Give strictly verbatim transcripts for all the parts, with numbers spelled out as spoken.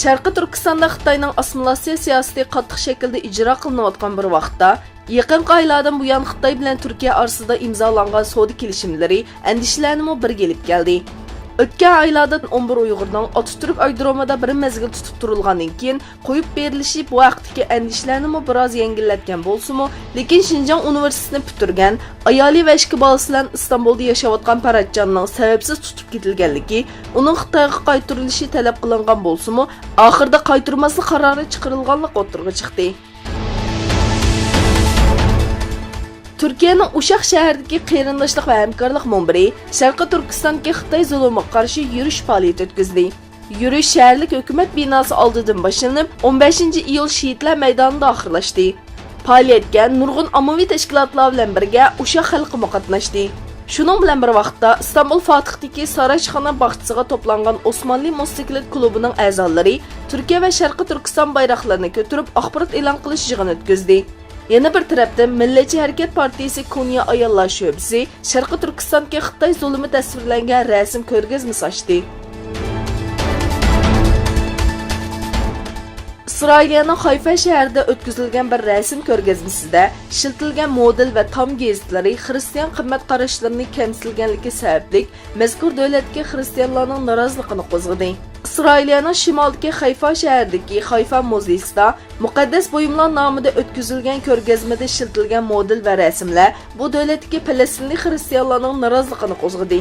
شەرقىي تۈركىستاندا خىتاينىڭ ئاسسىمىلياتسىيە سىياسىتى قاتتىق شەكىلدە ئىجرا قىلىنىۋاتقان بىر ۋاقىتتا، يېقىنقى ئايلاردىن بۇيان خىتاي بىلەن تۈركىيە ئارىسىدا ئىمزالانغان سودا كېلىشىملىرى ئەندىشىلەرنىمۇ بىرگە ئېلىپ كەلدى. ئۆتكەن ئايلاردىن ئون بىر ئۇيغۇرنىڭ ئاتاتۈرك ئايرودرومىدا بىر مەزگىل تۇتۇپ تۇرۇلغاندىن كېيىن قويۇپ بېرىلىشى بۇ ھەقتىكى ئەندىشىلەرنىمۇ بىراز يەڭگىللەتكەن بولسىمۇ، لېكىن شىنجاڭ ئۇنىۋېرسىتېتىنى پۈتتۈرگەن، ئايالى ۋە ئىككى بالىسى بىلەن ئىستانبۇلدا ياشاۋاتقان پەرھاتجاننىڭ سەۋەبسىز تۇتۇپ كېتىلگەنلىكى، ئۇنىڭ خىتايغا قايتۇرۇلۇشى تەلەپ قىلىنغان بولسىمۇ، ئاخىرىدا قايتۇرماسلىق قارارى چىقىرىلغانلىقى ئوتتۇرىغا چىقتى. تۈركىيەنىڭ ئۇشاق شەھىرىدىكى قېرىنداشلىق ۋە ھەمكارلىق مۇنبىرى شەرقىي تۈركىستاندىكى خىتاي زۇلۇمىغا قارشى يۈرۈش پائالىيىتى ئۆتكۈزدى. يۈرۈش شەھەرلىك ھۆكۈمەت بىناسى ئالدىدىن باشلىنىپ، ئون بەشىنچى ئىيۇل شېھىتلەر مەيدانىدا ئاخىرلاشتى. پائالىيەتكە نۇرغۇن ئاممىۋى تەشكىلاتلار بىلەن بىرگە ئۇششاق خەلقىمۇ قاتناشتى. شۇنىڭ بىلەن بىر ۋاقىتتا، ئىستانبۇل فاتىھتىكى ساراچخانا باغچىسىغا توپلانغان ئوسمانلى موتوسىكلىت كۇلۇبىنىڭ ئەزالىرى تۈركىيە ۋە شەرقىي تۈركىستان بايراقلىرىنى كۆتۈرۈپ، ئاخبارات ئېلان قىلىش يىغىنى ئۆتكۈزدى. يەنە بىر تەرەپتىن، مىللەتچى ھەرىكەت پارتىيىسى كونيا ئاياللار شۆبىسى شەرقىي تۈركىستاندىكى خىتاي زۇلۇمى تەسۋىرلەنگەن رەسىم كۆرگەزمىسى ئاچتى. ئىسرائىلىيەنىڭ خايفا شەھىرىدە ئۆتكۈزۈلگەن بىر رەسىم كۆرگەزمىسىدە ئىشلىتىلگەن مودېل ۋە تام گېزىتلىرى خىرىستىيان قىممەت قاراشلىرىنى كەمسىتىلگەنلىكى سەۋەبلىك، مەزكۇر دۆلەتتىكى خىرىستىيانلارنىڭ نارازىلىقىنى قوزغىدى. ئىسرائىلىيەنىڭ شىمالىدىكى خەيفا شەھىرىدىكى خەيفا مۇزېيسىدا مۇقەددەس بۇيۇملار نامىدا ئۆتكۈزۈلگەن كۆرگەزمىدە ئىشلىتىلگەن مودېل ۋە رەسىملەر بۇ دۆلەتتىكى پەلەستىنلىك خىرىستىيانلارنىڭ نارازىلىقىنى قوزغىدى.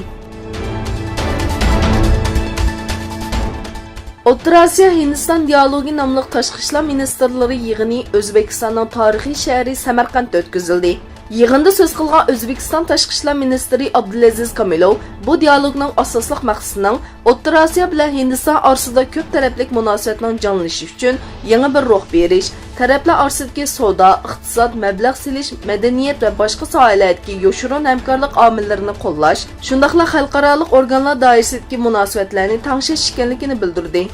ئوتتۇرا ئاسىيا ھىندىستان دىيالوگى ناملىق تاشقى ئىشلار مىنىستىرلىرى يىغىنى ئۆزبېكىستاننىڭ تارىخىي شەھىرى سەمەرقەنتتە ئۆتكۈزۈلدى. يىغىندا سۆز قىلغان ئۆزبېكىستان تاشقى ئىشلار مىنىستىرى ئابدۇلئەزىز كامىلوۋ بۇ دىيالوگنىڭ ئاساسلىق مەقسىتىنىڭ ئوتتۇرا ئاسىيا بىلەن ھىندىستان ئارىسىدا كۆپ تەرەپلىك مۇناسىۋەتنىڭ جانلىنىشى ئۈچۈن يېڭى بىر روھ بېرىش، تەرەپلەر ئارىسىدىكى سودا، ئىقتىساد، مەبلەغ سېلىش، مەدەنىيەت ۋە باشقا ساھەلەردىكى يوشۇرۇن ھەمكارلىق ئامىللىرىنى قوللاش، شۇنداقلا خەلقئارالىق ئورگانلار دائىرىسىدىكى مۇناسىۋەتلەرنى تەڭشەش ئىكەنلىكىنى بىلدۈردى.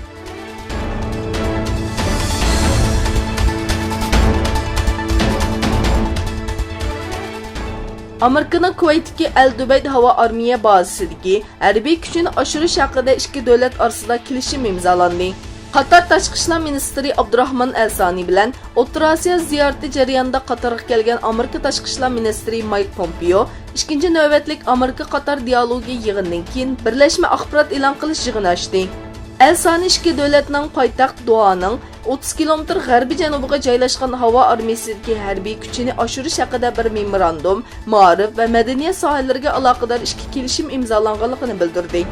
ئامېرىكىنىڭ كۇۋەيتتىكى ئەل دۇبەيد ھاۋا ئارمىيە بازىسىدىكى ھەربىي كۈچىنى ئاشۇرۇش ھەققىدە ئىككى دۆلەت ئارىسىدا كېلىشىم ئىمزالاندى. قاتار تاشقى ئىشلار مىنىستىرى ئابدۇراخمان ئەل سانى بىلەن ئوتتۇرا ئاسىيا زىيارىتى جەريانىدا قاتارغا كەلگەن ئامېرىكا تاشقى ئىشلار مىنىستىرى مايك پومپېئو ئىككىنچى نۆۋەتلىك ئامېرىكا قاتار دىيالوگى يىغىنىدىن كېيىن بىرلەشمە ئاخبارات ئېلان قىلىش يىغىنى ئاچتى. ئەل سانى ئىككى دۆلەتنىڭ پايتەخت دوھانىڭ ئوتتۇز كىلومېتىر غەربىي جەنۇبىغا جايلاشقان ھاۋا ئارمىيىسىدىكى ھەربىي كۈچىنى ئاشۇرۇش ھەققىدە بىر مېموراندۇم، مائارىپ ۋە مەدەنىيەت ساھەلىرىگە ئالاقىدار ئىككى كېلىشىم ئىمزالانغانلىقىنى بىلدۈردى.